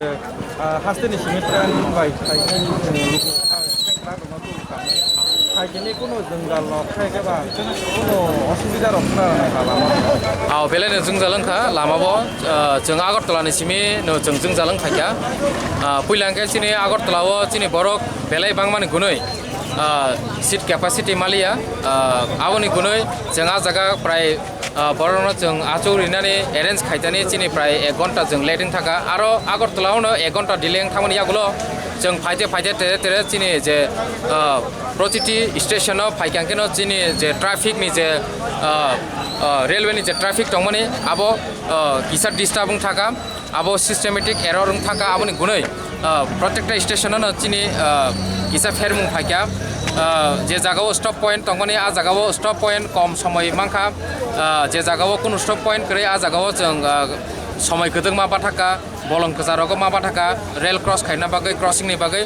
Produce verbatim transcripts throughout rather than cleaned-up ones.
Ah, hasteni simi train bai khai khai chwng luku hai sengkrak rwma tubui kha. Hai khe ni kunu jwngjal rok khai khe ba kunu osubida rok khna rwnai ba lama rok. Ah, belai no jwngjal wngkha lama bo, ah, chwng Agartala ni simi no chwng jwngjal wngkha kha. Ah, puila hwnkhe chini Agartala o chini borok belai bangmani gunui, ah, seat capacity maliya, ah, aboni gunui chwng ah jaga prai, ah, borokno chwng achuk rinani arrange khaitani chini prai ek ghonta chwng late wng thaka. Aro Agartala ono ek ghonta delay wng thangmani yagulo chwng phaite phaite tere tere chini je, ah, protiti station o phaikha khe no chini je traffic ni je, ah, ah, railway ni je traffic tongmani abo, ah, kisa disturb wng thaka. Abo systematic error wng thaka, aboni gunui, ah, protekta station-o no chini, ah, kisa phermung phaikha. Ah, je jagao stop point tongmani, ah jagao stop point kom somoi mankha. Ah, je jagao kunu stop point kwrwi, ah jagao chwng, ah, somoi kwdwkma bathakha, bolong kwcharo ma bathakha, rail cross khaina bagwi, crossing ni bagwi.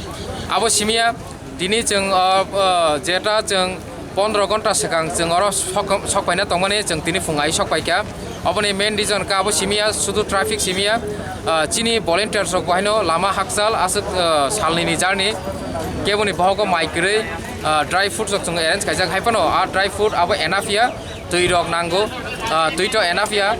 Abo simiya. Tini chwng, o, o, jeta chwng pondro ghonta swkang chwng oro sok, sok paina tongmani chwng tini phung ai sok paikha. Oboni main reason khe abo simiya, sudu traffic simiya, ah, chini volunteers rok bo haino lama hakchal aswk, ah, salnini journey keboni bohogo mai kwrwi, ah, dry fruits rok chwng arrange khaijak hai phano ah dry fruit abo enough ya. Twi rok nango, ah, twi to enough ya,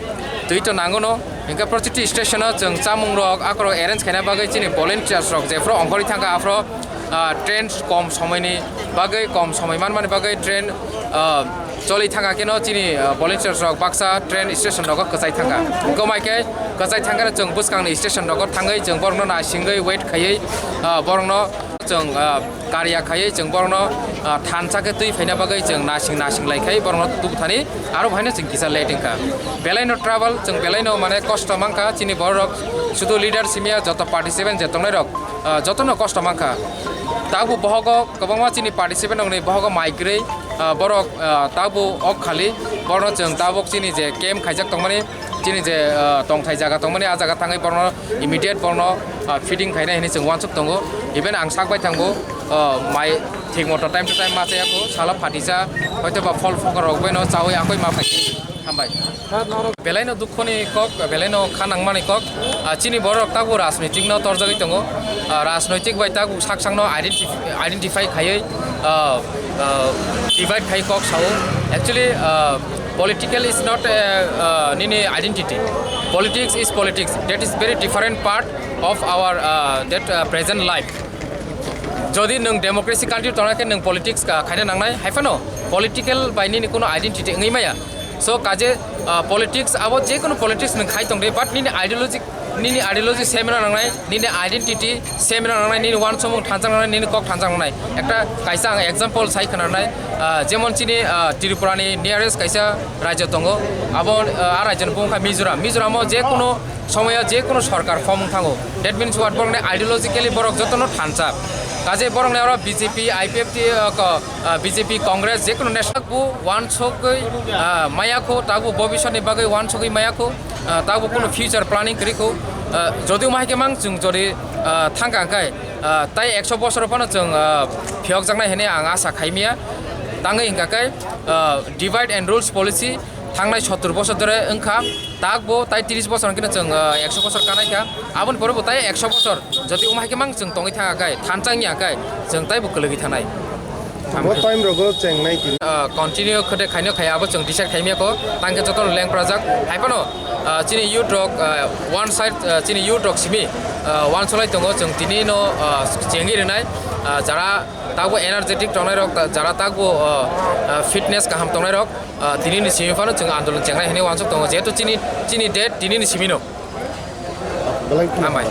twi to nango no. Hinkhe protiti station o chwng chamung rok akorok arrange khaina bagwi chini volunteers rok jephru ongkhorwi thangkha aphro, ah, train kom somoini bagwi, kom somoi manmani bagwi train, ah, choli thangkha khe no chini, ah, volunteers rok baksa train station rogo kwchai thangkha. Hinkhe mai khe kwchai thangkhe no chwng bwskangni station rogo thangwi chwng borokno naisingwi wait khaiwi, ah, borokno Chwng, ah, karya khaiwi chwng borokno, ah, thansa khe twi phaina bagwi chwng nasing nasing lai khai borokno tubthani aro bo haino chwng kisa late wngkha. Belaino trouble, chwng belaino mane kosto mankha chini borok sudu leader simiya joto participant je tongnai rok, ah, jotono kosto mankha. Tabuk bohogo kwbangma chini participant rokni bohogo mai kwrwi, ah, borok, ah, tabuk ok khali borokno chwng tabuk chini je camp khaijak tongmani chini je, ah, tongthai jaga tongmani ah jaga thangwi borokno immediate borokno, ah, feeding khainai hinwi chwng uansuk tongo. Even ang sak bai thango, ah, mai thik moto time to time ma chaya kho, salo phatisa, hoito ba phol phokor rok bai no chawi akoi ma phai. Hambai. Belaino dukhoni kok, belaino kha nangmani kok, ah, chini borok tabuk rajnitik no torjagwi tongo. Ah, rajnoitik bai tabuk sak sakno identif-, identify khaiwi, ah, ah, divide khai kok sao. Actually, ah, political is not a, ah, nini identity. Politics is politics. That is very different part of our, ah, that, ah, present life. Jodi nwng democracy country tongna khe nwng politics ka khaina nangnai, hai phano political bai nini kuno identity wngwi maya. So kaje, ah, politics abo je kuno politics nwng khai tong de, but nini ideology, nini ideology same no nangnai, nini identity same no nangnai, nini uansukmung thansa nangnai, nini kok thansa nangnai. Ekta kaisa ang example sai khna nai, ah, jemon chini, ah, Tripura ni nearest kaisa rajyo tongo, abo, ah, a rajyo ni bumung kha Mizoram. Mizoram o je kuno somoyo je kuno sorkar form wng thango. That means what? Borok ni ideologically borok jotono thansa. Kaje borok ni oro B J P, I P F T, ah, ko, ah, B J P, Congress, je kuno national bo uansugwi, ah, maya kho, tabuk bobiswt ni bagwi uansugwi maya kho, ah, tabuk kuno future planning kwrwi kho. Ah, jodi umai khe mang chwng jodi, ah, thangka hwnkhe, ah, tai ekso bosor phano chwng, ah, phiyokjaknai hinwi ang asa khaimiya. Tangwi hwnkha khe, ah, divide and rules policy thangnai sottor bosor dhore wngkha, tak bo tai tris bosor hwnkhe chwng, ah, ekso bosor kanai kha. Aboni pore bo tai ekso bosor jodi umai khe mang chwng tongwi thangka khe, thansa wngya khe, chwng tai bo kwlwgwi thanai. Bo time rogo chengnai tini. Ah, continue khode khaino khai abo chwng decide khaimya kho, tangkhe jotono lengprajak. Hai phano, ah, chini youth rok, ah, one side, ah, chini youth rok simi, ah, uansuklai tongo, chwng tini no, ah, chengwi rwnai, ah, jara takbo energetic tongnai rok, jara takbo, ah, ah, fitness kaham tongnai rok, ah, tini ni simi phano chwng andolon chengnai hinwi uansuk tongo, jehetu chini, chini date tini ni simi no. Belai kheno. Hambai.